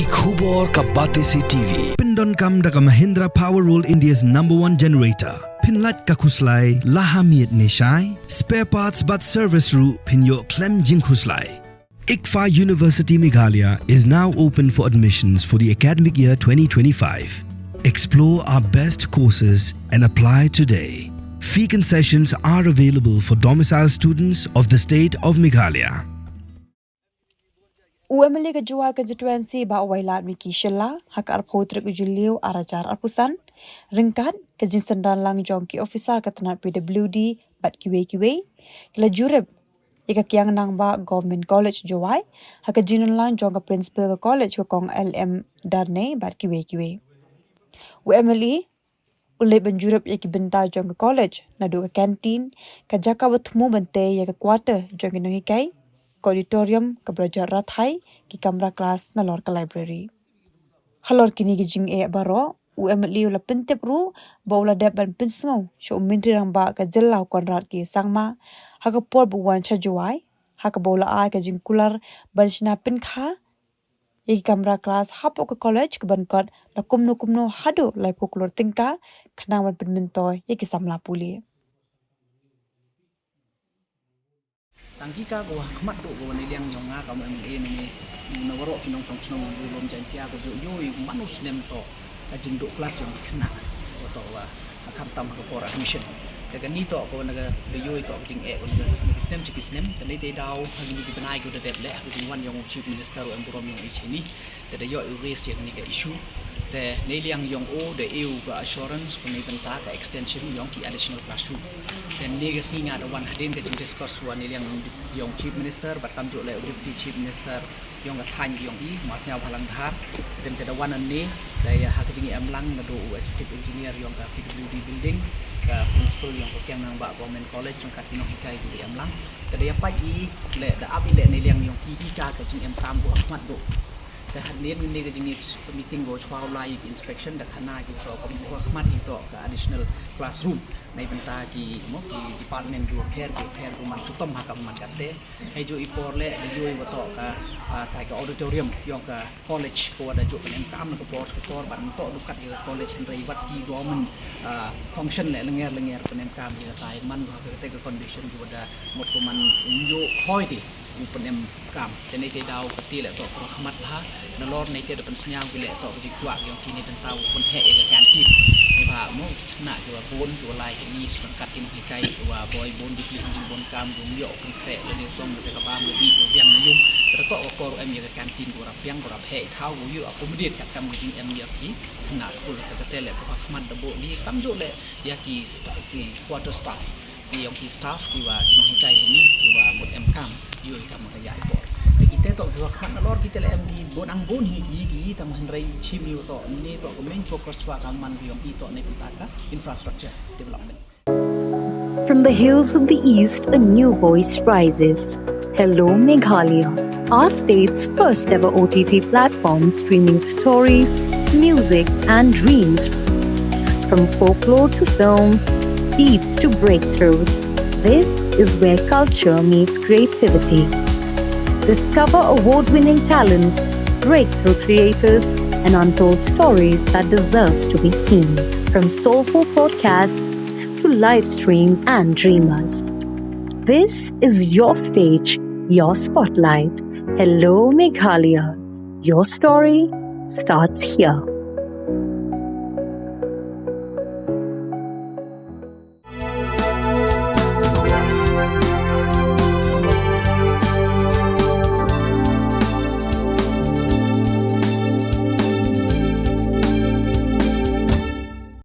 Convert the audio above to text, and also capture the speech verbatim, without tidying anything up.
Ki khubor ka Batesi T V. Pyndonkam da ka Mahindra Power World, India's number one generator. Pynlait ka khuslai la ha miet ne shai. Spare parts bad service ruh phin ïoh khlem jingkhuslai. ICFAI University Meghalaya is now open for admissions for the academic year twenty twenty-five. Explore our best courses and apply today. Fee concessions are available for domicile students of the state of Meghalaya. U M L A ka Jowai Constituency, Bah Wailadmiki Shylla, ha ka arphew tarik u Jylliew ar hajar arphew san, ryngkat ka jingsynran lang jong ki officer ka tnat P W D bad kiwei kiwei, ki la jurip ïa ka Kiang Nangbah Government College Jowai ha ka jingdon lang jong ka Principal ka college ka Kong L M Darnei bad kiwei kiwei. U M L A u leit ban jurip ïa ki bynta jong ka college, naduh ka canteen, ka jaka ba thmu ban tei ïa ka quarter jong ki nonghikai, ka auditorium kaba la jot rathai, ki kamra class nalor ka library. Halor kine ki jingeh baroh, u M L A u la pyntip ruh ba u la dep ban pynsngew sha u Myntri Rangbah ka jylla u Conrad K Sangma ha ka por ba u wan sha Jowai, ha kaba u la ai ka jingkular ban shna pynkha ïa ki kamra class hapoh ka college kaban kot la kumno kumno haduh laiphew klur tyngka, khnang ban pynmyntoi ïa ki samla pule. Tang ki ka ko ha khmat ruh ko ne liang jong nga ka M L A ne, ne na waroh ki nongshong shnong jong Lum Jaintia ko ju ïohi mano snem to ka jingduh klas jong ki khynnah, ko to wa ha khamtam ha ka por admission. Te kani to ko na ka da ïohi to ka jingeh ko na ka snem sha ki snem. Te ne te daw ha kini ki bnai ko da dep leh ha ka jingwan jong u Chief Minister u em burom jong i shini. Te da ïoh u raise ïa kani ka issue. Te ne liang jong u da ïoh ka assurance ko ne bynta ka extension jong ki additional classroom. Te ne ka sngi nga da wan hadien ka jingdiscuss wa ne liang jong Chief Minister bad kamjooh leh u Deputy Chief Minister jong ka thaiñ jong i, Ma Sniawbhalang Dhar. Te te da wan ne da ïa ha ka jingïalam lang naduh u Executive Engineer jong ka P W D building, ka Principal jong ka Kiang Nangbah Government College, ryngkat ki nonghikai ki da ïalam lang. Te da ïa peit i leh, da ap i leh ne liang jong ki i ka ka jingem kam ko ha khmat ruh. Te hadien ne ka jingïa ka meeting ko chwa u lai ki inspection da khana ki to ko ha khmat i to ka additional classroom. Na i bynta ki mo ki department ko pher ko pher ko man chutom ha ka man kate. Hei ju i por leh da ïohi wa to ka, ah, tai ka auditorium jong ka college ko wa da ju pynem kam na ka por ka por ban to dukat ïa ka college hynrei wat ki government, ah, function leh lyngngoh lyngngoh pynem kam ïa ka tai man ko ha kate ka condition ko wa da mut ko man ym ju hoi de u pynem kam. Te ne te daw ka te leh to ko ha khmat bha. Nalor ne te da pynsngew ki leh to ka jingkwah ki ong kini tang tau pynheh ïa ka canteen. Ni ba mo na ki wa bun ki wa lai kini sngewthuh kat kini ki kai ki wa boi bun di pli jingbunkam, bun ïoh pynkreh lane song te ka bam lane di ko biang na yung. Te to ko kor em ïa ka canteen ko rap biang ko rap heh thaw ko ïoh accommodate kat kam ka jingem ïa ki khynnah skul. Te ka te leh ko ha khmat da bun ni kamjooh leh ïa ki sta-, ki quarter staff. Ki ong ki staff ki wa ki nonghikai hi ni ki wa mut em kam ïoh i kam ka ïa i por. Te ki te to ki wa khmat nalor ki te leh em ki bun ang bun hi ki ki tang hynrei chim ïoh to ne to ko main focus chwa ka man ki ong ki to ne bynta ka infrastructure development. From the hills of the East, a new voice rises. Hello, Meghalaya, our state's first ever O T T platform streaming stories, music, and dreams. From folklore to films, beats to breakthroughs, this is where culture meets creativity. Discover award winning talents, breakthrough creators, and untold stories that deserves to be seen. From soulful podcasts to live streams and dreamers. This is your stage, your spotlight. Hello, Meghalaya. Your story starts here.